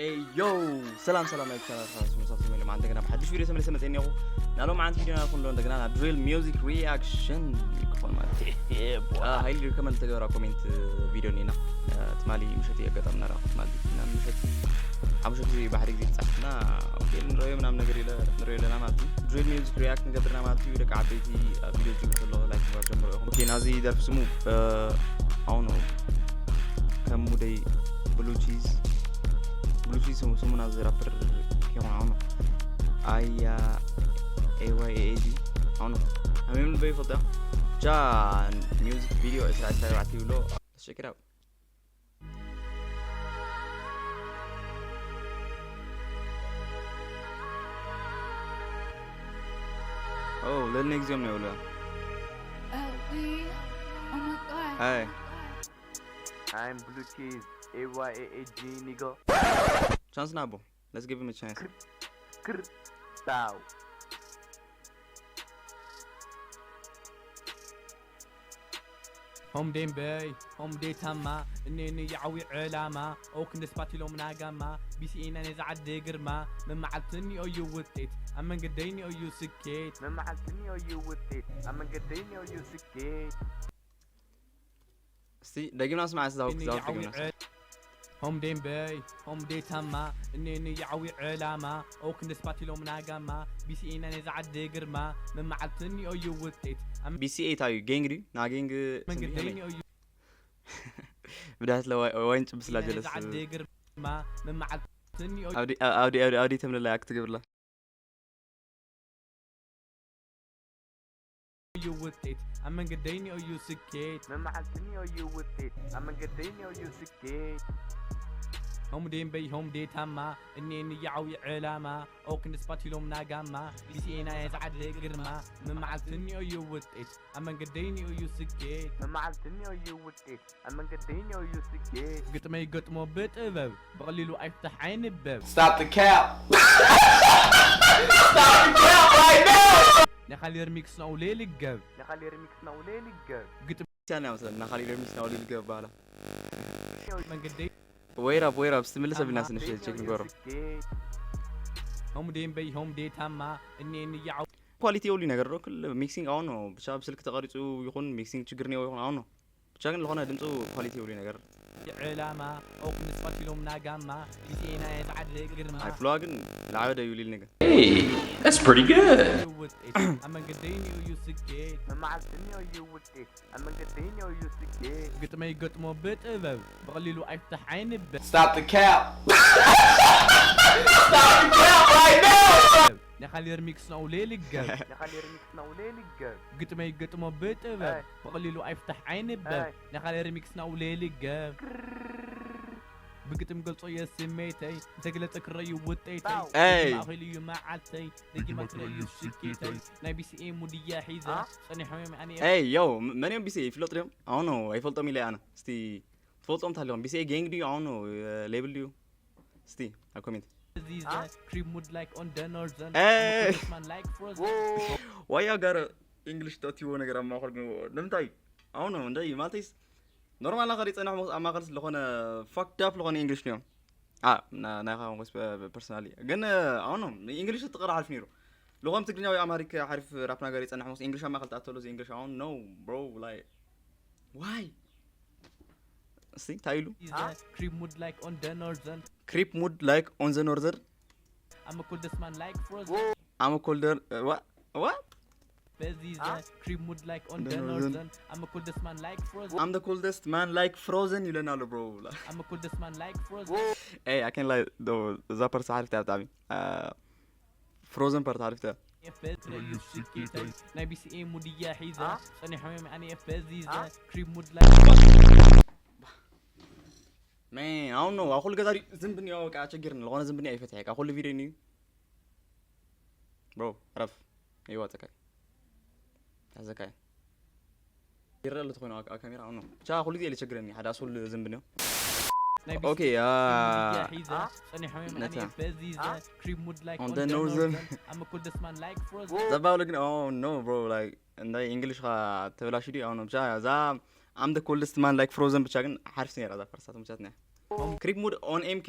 Hey, yo! ሰላም ሰላም ናይ ቻናል ሓስ መሳፍቲ መለ ማዓንተ ገና ብሓድሽ ቪድዮ ተመልሰ መፀ እኒኹ። ናሎም ዓንት ቪድዮ ናኹም ሎ እንደገና ናብ ድሪል ሚውዚክ ሪያክሽን ክኾን ማለት እዩ። ሃይሊ ሪኮመንድ ተገበራ ኮሜንት ቪድዮ ኒና ትማሊ ምሸት የጋጠምና ራ ትማሊ እና ምሸት ሓሙሸት ጊዜ ባሕሪ ጊዜ ፃሕና ኦኬ ንረዮ ምናም ነገር ኢለ ንረዮ ኣለና ማለት እዩ። ድሪል ሚውዚክ ሪያክት ንገብርና ማለት እዩ። ደቂ ዓበይቲ ቪድዮ ጅግር ከሎ ላይክ ግባ ጀምሮ ኢኹም። ኦኬ ናዚ ደርፊ ስሙ ኣሁን ከም ሙደይ ብሉ ቺዝ ብሉ ቺዝ ስሙ ስሙ ናዚ ራፐር ኬኹን ኣሁን ኣያ ኤዋይ ኤኤጂ ኣሁን ኣሜም ልበይ ፈታ ቻ ሚውዚክ ቪድዮ እስራ እስራ ራት ይብሎ። Let's check it out. Oh, Lil Niggs يوم يولو. Oh, we. Oh my god. Hey. I'm blue cheese, A Y A A G nigga. Chance نابو. Let's give him a chance. Krr, bow. ሆም ደምበይ ሆም ዴታማ እኔን የዓዊ ዕላማ ኦክ ንስፓቲሎም ናጋማ ቢሲኢና ነዛ ዓዲ ግርማ መመዓልቲ እኒኦ እዩ ውጤት ኣብ መንገደይ እኒኦ እዩ ስኬት መመዓልቲ እኒኦ እዩ ውጤት ኣብ መንገደይ እኒኦ እዩ ስኬት እስቲ ደጊምና ስማዕ ስዛው ክዛው ደጊምና ሆም ደምበይ ሆም ዴታማ እኔን የዓዊ ዕላማ ኦክ ንስፓቲሎም ናጋማ ቢሲኢና ነዛ ዓዲ ግርማ መመዓልቲ እኒኦ እዩ ውጤት ኣብ ቢሲኤ ታዩ ጌንግ ድዩ ና ጌንግ መንገደይ እኒኦ እዩ ብዳት ለዋይ ወይን ጽብስላ ጀለስ ዓዲ ግርማ መመዓልቲ እኒኦ ኣውዲ ኣውዲ ኣውዲ ኣውዲ ተምለላ ክትገብርላ እዩ ውጤት ኣብ መንገደይ እኒኦ እዩ ስኬት መመዓልቲ እኒኦ እዩ ውጤት ኣብ መንገደይ እኒኦ እዩ ስኬት ሆም ደምበይ ሆም ዴታማ እኔን የዓዊ ዕላማ ኦክ ንስፓቲሎም ናጋማ ቢሲኤና የዝዓደ ግርማ መመዓልቲ እኒኦ እዩ ውጤት ኣብ መንገደይ እኒኦ እዩ ስኬት መመዓልቲ እኒኦ እዩ ውጤት ኣብ መንገደይ እኒኦ እዩ ስኬት ግጥመይ ገጥሞ ብጥበብ ብቐሊሉ ኣይፍታሕ ኣይንበብ Stop the cap. ነኻሊ ሪሚክስ ናውሌ ልገብ ነኻሊ ሪሚክስ ናውሌ ልገብ ቻና መስለን ናኻሊ ሪሚክስ ናውሌ ልገብ ባላ መንገደይ ወይራብ ወይራብ ስትምልስ ኣብልና ስንሽ ቼክ ንገሮ ሆም ደምበይ ሆም ዴታማ እኔን የዓው ኳሊቲ የብሉ ነገር ዶ ክል ሚክሲንግ ኣሁን ነው ብቻ ብስልክ ተቀሪጹ ይኹን ሚክሲንግ ችግር ነው ይኹን ኣሁን ነው ብቻ ግን ለኾነ ድምፁ ኳሊቲ የብሉ ነገር ዕላማ ኦክ ንስፋት ኢሎም ናጋማ ቢሲኤና የዝዓደ ግርማ ኣይፍለዋ ግን ለዓበደ ይብሉ ይል ነገር Hey, that's pretty good. ውጤት ኣብ መንገደይ እዩ ስኬት መመዓልቲ እኒኦ እዩ ውጤት ኣብ መንገደይ እኒኦ እዩ ስኬት ግጥመይ ገጥሞ ብጥበብ ብቐሊሉ ኣይፍታሕ ኣይንበብ Stop the cap. Stop the cap right now. ነኻሊ ሪሚክስ ናውሌ ልገብ ነኻሊ ሪሚክስ ናውሌ ልገብ ግጥመይ ገጥሞ ብጥበብ ብቐሊሉ ኣይፍታሕ ኣይንበብ ነኻሊ ሪሚክስ ናውሌ ልገብ ብግጥም ገልጾ እየ ስሜተይ እንተግለጸ ክረዩ ውጤተይ Hey. ማእኸል እዩ መዓልተይ ደጊማ ክረዩ ስኬተይ ናይ ቢሲኤ ሙድያ ሒዘ ጸኒሖም ኣነ ኤይ ዮ መን እዮም ቢሲኤ ይፍለጡ ድዮም ኣሁን ነው ኣይፈልጦም ኢለ ኣነ እስቲ ትፈልጦም ታለኹም ቢሲኤ ጌንግ ድዩ ኣሁን ነው ሌብል ድዩ እስቲ ኣብ ኮሜንት ዚዘ ክሪብ ሙድ ላይክ ኦን ደ ኖርዘን Hey. ማን ላይክ ፍሮዘን ዋያ ጋር እንግሊሽ ተእትዎ ነገር ኣብ ማእኸል ግን ንምንታይ ኣሁን ነው እንደ ማለተይስ ኖርማል ናኸ ጸናሕ ኣብ ማእኸል ስለኾነ ፋክድ ኣፕ ዝኾነ እንግሊሽ እዮም ናይኻ ኮንስ ፐርሰናሊ ግን ኣሁን ነው እንግሊሽ ትቕር ሓልፍ ነይሩ ልኾም ትግርኛ ወይ ኣማሪክ ሓሪፍ ራፕ ነገር ይጸናሕ ሞስ እንግሊሽ ኣብ ማእኸል ተኣተሎ እዚ እንግሊሽ ኣሁን ነው ብሮ ላይ ዋይ እስቲ እንታይ ኢሉ ዚዘ ክሪብ ሙድ ላይክ ኦን ደ ኖርዘን ክሪፕ ሙድ ላይክ ኦን ዘ ኖርዘር I'm a coldest man like frozen ኣመ ኮልደር ዋ በዚዘ ክሪብ ሙድ ላይክ ኦን ደ Northern. ኖርዘን I'm a coldest man like frozen I'm the coldest man like frozen ይብለና ኣሎ ብሮ I'm a coldest man like frozen ኤይ ኣይ ካን ላይ እዛ ፓርት ሓሪፍታ ብጣዕሚ ፍሮዘን ፓርት ሓሪፍታ ናይ ቢሲኤ ሙድያ ሒዘ ጸኒሖም ኣነ በዚዘ ክሪብ ሙድ መ ኣሁን ነው ኣብ ኩሉ ገዛ ድዩ ዝንብ እኒኦ በቃ ቸጊርኒ ዝኾነ ዝንብ እኒኦ ኣይፈትሐ ካብ ኩሉ ቪድዮ እኒዩ ብሮ ረፍ ይዋፀካ ታዘካ ይረአ ኣሎ ተኮይኑ ኣብ ካሜራ ኣሁን ነው ብቻ ኩሉ ግዜ ኢለ ቸግረኒ ሓደ ኣስኩል ዝንብ እኒኦ ኦኬ ሒዘ ጸኒሖም ኣነ ነታ። በዚዘ ክሪብ ሙድ ላይክ On ኦን the ደ northern. ኖርዘን I'm a coldest man like frozen ዘባብለ ግን ኦ ኖ ብሮ ላይክ እንታይ እንግሊሽ ኻ ተበላሽ ድዩ ኣሁን ብቻ እዛ I'm the coldest man like frozen ብቻ ግን ሓርፍ ነራ እዛ ፈርሳ ተመቻትና ክሪፕ ሙድ ኦን ኤምኬ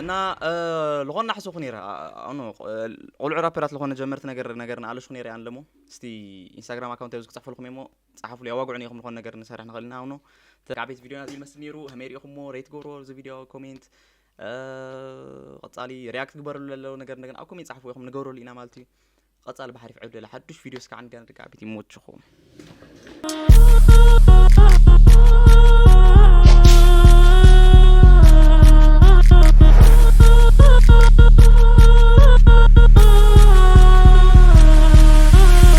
እና ዝኾና ሕሱኹ ነይረ ኣኖ ቆልዑ ራፐራት ዝኾነ ጀመርቲ ነገር ነገር ንኣለሹ ነይረ ኣንለሞ እስቲ ኢንስታግራም ኣካውንት ኣብዚ ክፅሕፈልኩም እሞ ፀሓፍሉ ያዋግዑ ነይኹም ዝኾነ ነገር ንሰርሕ ንኽእል ኢና ኣኖ ተቃቤት ቪዲዮና እዚ ይመስል ነይሩ። ከመይ ሪኢኹሞ? ሬት ገብሮ እዚ ቪዲዮ ኮሜንት ቀፃሊ ሪያክት ግበረሉ ለለው ነገር እንደገና ኣብ ኮሜንት ፀሓፉ ኢኹም ንገብረሉ ኢና ማለት እዩ። ቀፃሊ ብሓሪፍ ዕብደላ ሓዱሽ ቪዲዮ እስካዕ ንገና ደቂ ዓበይቲ ይመችኹም።